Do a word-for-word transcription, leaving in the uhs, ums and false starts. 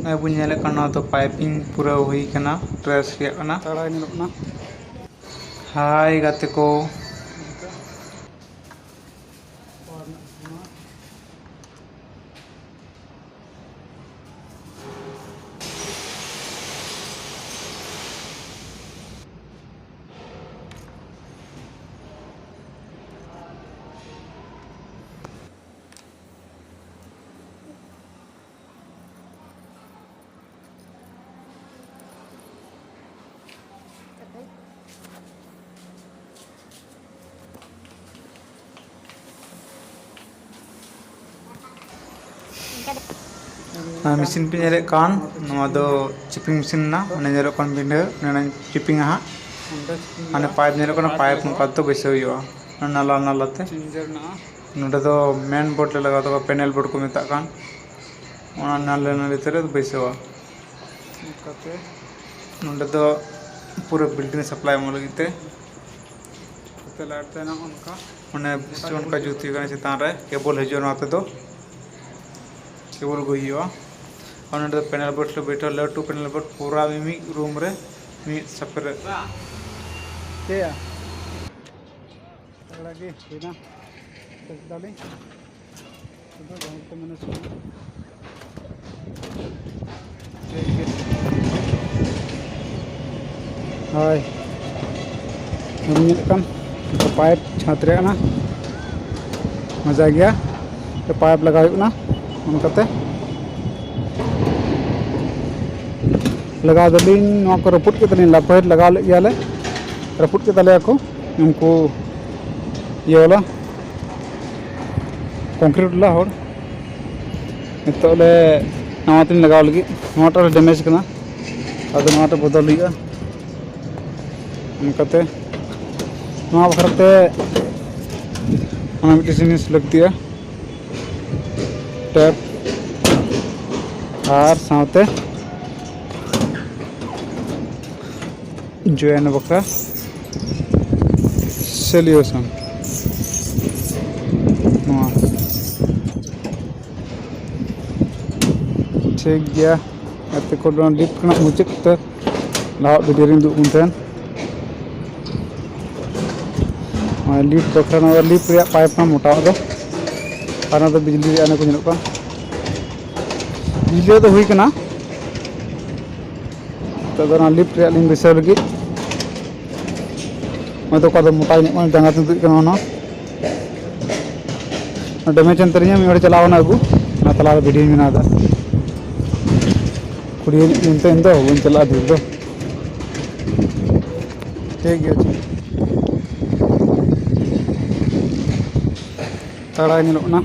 ᱱᱚᱜᱼᱚᱭ ᱵᱚᱱ ᱧᱮᱞᱮᱫ ᱠᱟᱱ, ᱱᱚᱣᱟ ᱫᱚ ᱯᱟᱭᱯᱤᱝ ᱯᱩᱨᱟᱹᱣ ᱦᱩᱭ ᱠᱟᱱᱟ, ᱴᱨᱮᱥ ᱨᱮᱭᱟᱜ ᱠᱟᱱᱟ᱾ ᱛᱟᱲᱟᱭ ᱧᱮᱞᱚᱜ ᱠᱟᱱᱟ᱾ ᱦᱟᱭ ᱜᱟᱛᱮ ᱠᱚ᱾ ᱟᱨ ᱢᱮᱥᱤᱱ ᱯᱮ ᱧᱮᱞᱮᱫ ᱠᱟᱱ, ᱱᱚᱣᱟ ᱫᱚ ᱪᱤᱯᱤᱝ ᱢᱮᱥᱤᱱ ᱠᱟᱱᱟ᱾ ᱚᱱᱮ ᱧᱮᱞᱚᱜ ᱠᱟᱱ ᱵᱤᱸᱰᱟᱹ, ᱚᱱᱮ ᱚᱱᱟᱧ ᱪᱤᱯᱤᱝᱟ ᱦᱟᱸᱜ᱾ ᱢᱟᱱᱮ ᱯᱟᱭᱤᱯ ᱧᱮᱞᱚᱜ ᱠᱟᱱᱟ, ᱯᱟᱭᱤᱯ ᱱᱚᱝᱠᱟ ᱛᱮ ᱵᱟᱹᱭᱥᱟᱹᱣ ᱦᱩᱭᱩᱜᱼᱟ, ᱱᱟᱞᱟ ᱱᱟᱞᱟ ᱛᱮ᱾ ᱱᱚᱸᱰᱮ ᱫᱚ ᱢᱮᱱ ᱵᱳᱨᱰ ᱞᱮ ᱞᱟᱜᱟᱣ ᱛᱟᱠᱚᱣᱟ, ᱯᱮᱱᱮᱞ ᱵᱳᱨᱰ ᱠᱚ ᱢᱮᱛᱟᱜ ᱠᱟᱱ, ᱚᱱᱟ ᱱᱟᱞᱟ ᱱᱟᱞᱤ ᱛᱮ ᱵᱟᱹᱭᱥᱟᱹᱣᱟ᱾ ᱱᱚᱝᱠᱟᱛᱮ ᱱᱚᱸᱰᱮ ᱫᱚ ᱯᱩᱨᱟᱹ ᱵᱤᱞᱰᱤᱝ ᱥᱟᱯᱞᱟᱭ ᱮᱢᱚᱜ ᱞᱟᱹᱜᱤᱫ ᱛᱮ᱾ ᱱᱚᱛᱮ ᱞᱟᱭᱤᱴ ᱛᱟᱦᱮᱱᱟ ᱚᱱᱠᱟ᱾ ᱚᱱᱮ ᱚᱱᱠᱟ ᱡᱩᱛ ᱡᱩᱛ ᱦᱩᱭᱩᱜᱼᱟ᱾ ᱪᱮᱛᱟᱱ ᱨᱮ ᱠᱮᱵᱚᱞ ᱦᱤᱡᱩᱜᱼᱟ, ᱱᱚᱣᱟ ᱛᱮᱫᱚ ᱠᱮᱵᱚᱞ ᱟᱹᱜᱩᱭ ᱦᱩᱭᱩᱜᱼᱟ᱾ ᱟᱨ ᱱᱚᱸᱰᱮ ᱫᱚ ᱯᱮᱱᱮᱞ ᱵᱳᱨᱰ ᱞᱮ ᱵᱟᱹᱭᱴᱷᱟᱹᱣᱟ, ᱞᱟᱹᱴᱩ ᱯᱮᱱᱮᱞ ᱵᱳᱨᱰ ᱯᱩᱨᱟᱹ ᱢᱤᱢᱤᱫ ᱨᱩᱢ ᱨᱮ ᱢᱤᱫ ᱥᱟᱯᱷᱮ ᱨᱮ᱾ ᱪᱮᱫ ᱭᱟ? ᱛᱟᱜᱲᱟ ᱜᱮ ᱦᱩᱭᱱᱟ᱾ ᱪᱮᱠ ᱫᱟᱞᱤᱧ᱾ ᱟᱫᱚ ᱡᱟᱦᱟᱸ ᱞᱮᱠᱟ ᱢᱮᱱᱟ ᱥᱩᱱᱩᱢ᱾ ᱦᱳᱭ, ᱧᱮᱞ ᱧᱮᱞᱚᱜ ᱠᱟᱱ ᱯᱟᱭᱤᱯ ᱪᱷᱟᱸᱫᱽ ᱨᱮᱭᱟᱜ ᱠᱟᱱᱟ᱾ ᱢᱚᱡᱟ ᱜᱮᱭᱟ᱾ ᱯᱟᱭᱤᱯ ᱞᱟᱜᱟᱣ ᱦᱩᱭᱩᱜ ᱠᱟᱱᱟ ᱚᱱᱠᱟᱛᱮ᱾ ᱞᱟᱜᱟᱣ ᱫᱟᱞᱤᱧ, ᱱᱚᱣᱟ ᱠᱚ ᱨᱟᱹᱯᱩᱫ ᱠᱮᱫ ᱛᱟᱞᱤᱧ, ᱞᱟᱯᱷᱟᱹᱨ ᱞᱟᱜᱟᱣ ᱞᱮᱫ ᱜᱮᱭᱟᱞᱮ, ᱨᱟᱹᱯᱩᱫ ᱠᱮᱫ ᱛᱟᱞᱮᱭᱟ ᱠᱚ ᱩᱱᱠᱩ ᱤᱭᱟᱹ ᱵᱟᱞᱟ, ᱠᱚᱝᱠᱨᱤᱴ ᱵᱟᱞᱟ ᱦᱚᱲ᱾ ᱱᱤᱛᱚᱜ ᱞᱮ ᱱᱟᱣᱟ ᱛᱮᱞᱤᱧ ᱞᱟᱜᱟᱣ ᱞᱟᱹᱜᱤᱫ, ᱱᱚᱣᱟᱴᱟᱜ ᱨᱮ ᱰᱮᱢᱮᱡᱽ ᱠᱟᱱᱟ, ᱟᱫᱚ ᱱᱚᱣᱟᱴᱟᱜ ᱵᱚᱫᱚᱞ ᱦᱩᱭᱩᱜᱼᱟ᱾ ᱚᱱᱠᱟᱛᱮ ᱱᱚᱣᱟ ᱵᱟᱠᱷᱨᱟᱛᱮ ᱚᱱᱟ ᱢᱤᱫᱴᱮᱱ ᱡᱤᱱᱤᱥ ᱞᱟᱹᱠᱛᱤᱜᱼᱟ, ᱴᱮᱯ ᱟᱨ ᱥᱟᱶᱛᱮ ᱡᱚᱭᱮᱱ ᱵᱟᱠᱷᱨᱟ ᱥᱮᱞᱩᱭᱮᱥᱚᱱ᱾ ᱱᱚᱣᱟ ᱴᱷᱤᱠ ᱜᱮᱭᱟ᱾ ᱜᱟᱛᱮ ᱠᱚ, ᱱᱚᱣᱟ ᱞᱤᱯᱷᱴ ᱨᱮᱱᱟᱜ ᱢᱩᱪᱟᱹᱫ ᱩᱛᱟᱹᱨ ᱞᱟᱦᱟᱜ ᱵᱷᱤᱰᱤᱭᱳ ᱨᱤᱧ ᱩᱫᱩᱜ ᱟᱵᱚᱱ ᱛᱟᱦᱮᱱ᱾ ᱱᱚᱜᱼᱚᱭ ᱞᱤᱯᱷᱴ ᱵᱟᱠᱷᱨᱟ, ᱱᱚᱣᱟ ᱞᱤᱯᱷᱴ ᱨᱮᱭᱟᱜ ᱯᱟᱭᱤᱯ ᱢᱟ ᱢᱚᱴᱟᱣᱟᱜ ᱫᱚ, ᱟᱨ ᱱᱚᱣᱟ ᱫᱚ ᱵᱤᱡᱽᱞᱤ ᱨᱮᱭᱟᱜ ᱚᱱᱟ ᱠᱚ ᱧᱮᱞᱚᱜ ᱠᱟᱱ᱾ ᱵᱤᱡᱽᱞᱤ ᱫᱚ ᱦᱩᱭ ᱠᱟᱱᱟ᱾ ᱱᱤᱛᱚᱜ ᱫᱚ ᱚᱱᱟ ᱞᱤᱯᱷᱴ ᱨᱮᱭᱟᱜ ᱞᱤᱧ ᱵᱟᱹᱭᱥᱟᱹᱣ ᱞᱟᱹᱜᱤᱫ᱾ ᱱᱚᱜᱼᱚᱭ ᱫᱚ ᱚᱠᱟ ᱫᱚ ᱢᱚᱴᱟ ᱧᱚᱜ ᱠᱟᱱᱟ, ᱡᱟᱸᱜᱟ ᱛᱮ ᱛᱩᱫ ᱠᱟᱱᱟ ᱚᱱᱟ᱾ ᱰᱮᱢᱮᱡᱽ ᱮᱱ ᱛᱟᱹᱞᱤᱧᱟ, ᱢᱤᱫ ᱦᱚᱲ ᱪᱟᱞᱟᱣ ᱮᱱᱟ ᱟᱹᱜᱩ, ᱚᱱᱟ ᱛᱟᱞᱟ ᱨᱮ ᱵᱷᱤᱰᱤᱭᱳᱧ ᱵᱮᱱᱟᱣ ᱮᱫᱟ᱾ ᱠᱩᱲᱤ ᱮᱱᱛᱮ ᱤᱧ ᱫᱚ ᱵᱟᱹᱧ ᱪᱟᱞᱟᱜᱼᱟ ᱰᱷᱮᱨ ᱫᱚ᱾ ᱴᱷᱤᱠ ᱜᱮᱭᱟ, ᱴᱷᱤᱠ᱾ ᱛᱟᱲᱟ ᱧᱮᱞᱚᱜ ᱠᱟᱱᱟ᱾